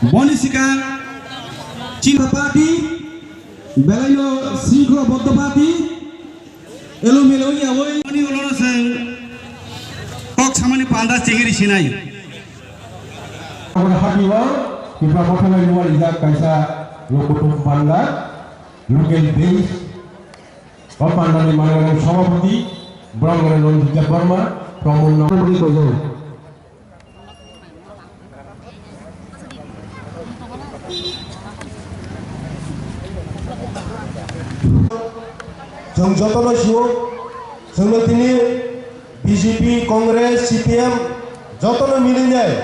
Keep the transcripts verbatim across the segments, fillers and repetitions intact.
Boni sikang chini party, belaino singkro boddo party, elo melo yawi, ani olono se kok samani panda chengiri sinai. Aboni hati o, Tipra Motha bai luar ijak kaisa lokotok panda, local base, o pandani manang sabhapati, Brahmana Ranjit Debbarma, Pramon Nagari Kojo. Chwng jotono sio, chwngno tini B J P, Congress, C P M jotono milinai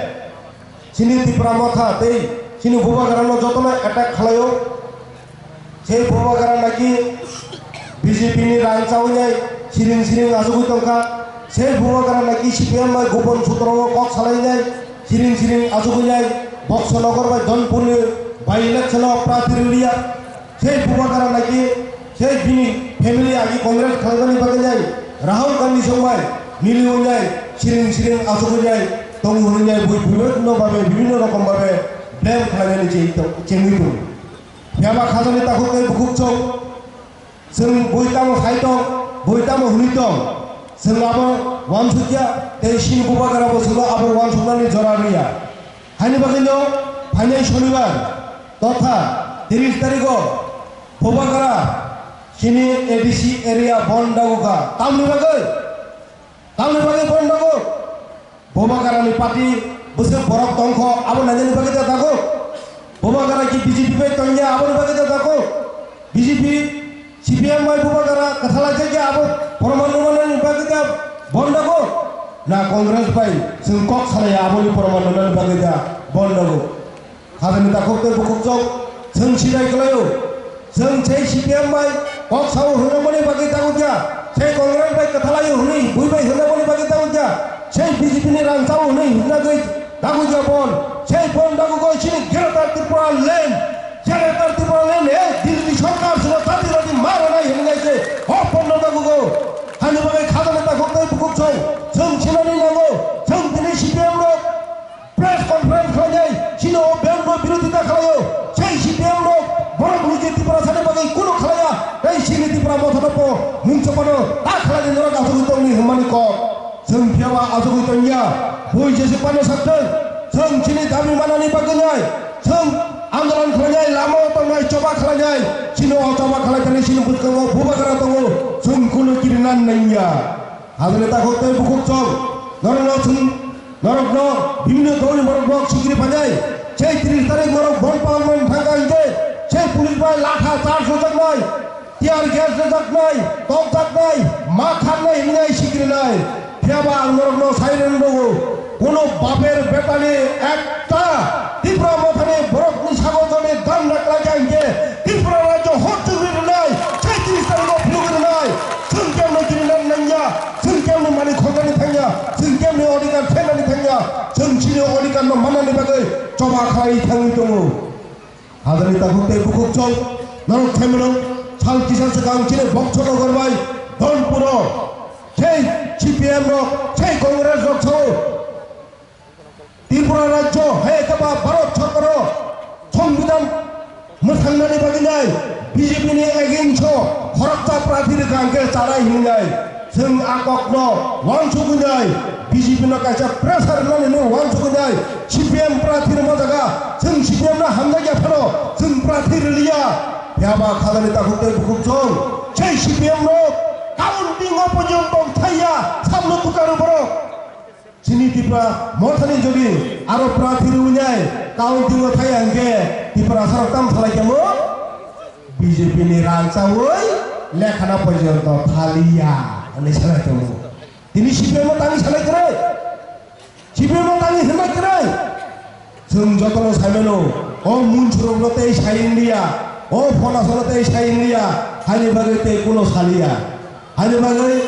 chini Tipra Motha tei chini Bubagrano jotono attack khlaio. Sei Bubagra naki B J P ni rang chawi nai siring siring achugwi tongkha. Sei Bubagra naki C P M bai gopon sutro o kok salai nai siring siring achugwi nai. Boxo Nogor bai Donpur ni by election o prathi rwliya. Sei Bubagra naki sei bini family agi Congress khlaimani bagwi nai Rahul Gandhi song bai miliwi nai siring siring achugwi nai tongo hwnwi nai bui bibhinno babe bibhinno rokom babe blame khlainani chengwi tongo. Phiya ba khajani takhuk tei bukhuk chwng, chwng bui tamo sai tong, bui tamo hwnwi tong, chwng abo uansukya tei chini Bubagra bo chwngno abo uansuknani jora rwya. Haini bagwino phainai Shonibar totha tris tarigo Bubagra chini A D C area bon dagukha. Tamni bagwi? Tamni bagwi bon dago? Bubagrani party bwswk borok tongkho, abo nainani bagwi da dago? Bubagra ki B J P bai tongya, aboni bagwi da dago? B J P, C P M bai Bubagra kwthalai jakya, abo proman rwmani bagwi da bon dago? Na Congress bai chwng kok salaiya, aboni proman rwmani bagwi da bon dago? Khajani takhuk tei bukhuk chwng, chwng sinai kwlaio. Chwng sei C P M bai kok sao hwnjakmani bagwi tangkya, sei Congress bai kwthalaio hwnwi bui bai hwnjakmani bagwi tangkya, sei B J P ni rang chao hwnwi hwnjagwi tangkya bon. Sei bon dagukgo chini Greater Tripura Land, Greater Tripura Land, eh, Delhi ni sorkar sino tati rati ma rwnai hwnwi nai se, hok bon no dagukgo. Hani bagwi khajani takhuk tei bukhuk chwng, chwng sinani nango, chwng tini C P M rok press conference khlainai, chini o band no birodita khlaio, sei C P M rok borok ni je Tiprasa ni bagwi kunu khlaiya, tei chini Tipra Motha no po mung chapano ta khlaini norok asugwi tongni hwnmani kok. Chwng phiyaba asugwi tongya, bui jesi pano sakthwng, chwng chini dabi manani bagwi nai, chwng andolon khlainai, lama o tongnai, choba khlainai, chini o choba khlai thani chini bwskango Bubagra tongo, chwng kunu kirinan nangya. Hajani takhuk tei bukhuk chwng, norokno chwng, norokno bibhinno dolni borok nok sikiri phainai. Sei tris tarik norok bon palangmani thangkha hinkhe, sei police bai latha charge rwjaknai, tear gas rwjaknai, tokjaknai, ma kharnai hinwi sikirinai. Phiyaba ang norokno sai rwna nango, kono baper betani ekta Tipra Mothani borokni sago jodi ganda klaikha hinkhe Tripura rajyo hor chukri rwnai, sei tris tarikho phunugwi rwnai. Chwng kemno kirinan nangya, chwng kemno mani khornani thangya, chwng kemni odhikar khenani thangya, chwng chini odhikarno mannani bagwi choba khlai thangwi tongo. Hajani takhuk tei bukhuk chwng, norok khaimano sal kisa swkang chini Boxo Nogor bai Dhonpuro, sei C P M rok, sei Congress rok sao. Tripura rajyo hai khe ba Bharat sorkaro Songbidan mwthangnani bagwi nai B J P ni against o khoroksa prathi rwkha hwnkhe chanai hinwi nai. Chwng a kokno uansugwi nai, B J P no kaisa pressure rwnani hinwi uansugwi nai, C P M prathi rwma jaga chwng C P M no hamjakya phano chwng prathi rwliya. Phiyaba khajani takhuk tei bukhuk chwng, sei C P M no counting o porjonto thaiya, samno tukaru borok. Chini Tipra Mothani jodi aro prathi rwnai counting o thai hwnkhe Tiprasarok tam salai khe mo B J P ni rang chawi lekhana porjonto thaliya hwnwi salai tongo. Tini C P M o tangwi salai kwrwi, C P M o tangwi hwnbai kwrwi. Chwng jotono saimano, o munsurokno tei sai wngya, o phonasono tei sai wngya, haini bagwi tei kuno saliya. Haini bagwi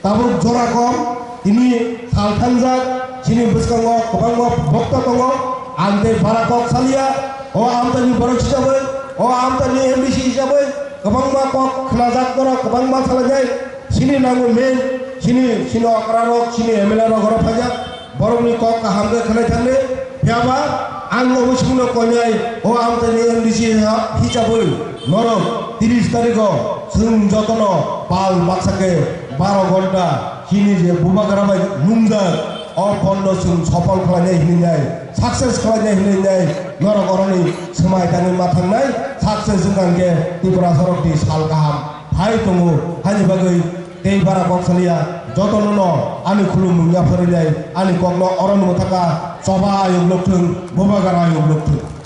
tabuk jora kom, tini sal thangjak, chini bwskango kwbangma bokta tongo, ang tei bara kok saliya, o amchaini borok hisabai, o amchaini M D C hisabai, kwbangma kok khnajak borok, kwbangma salaijak, chini nango main, chini, chini okrarok, chini M L A rok oro phaijak, borokni kok kaham khe khwnai thangni, phiyaba Ang obo chwngno koinai, o amchaini M D C ha-, hisabwi norok tris tarikho chwng jotono pal baksa khe baro ghonta chini je Bubagra bai nungjak, o pon no chwng sopol khlainai hinwi nai, success khlainai hinwi nai, norok oroni swmai tangwi ma thangnai, success wngkha hwnkhe Tripura sorok di sal kaham phai tongo, haini bagwi tei bara kok saliya, jotono no ani khulumung yapharinai, ani kokno oro nungwi thaka, choba ayuk lokthwng, Bubagra ayuk lokthwng.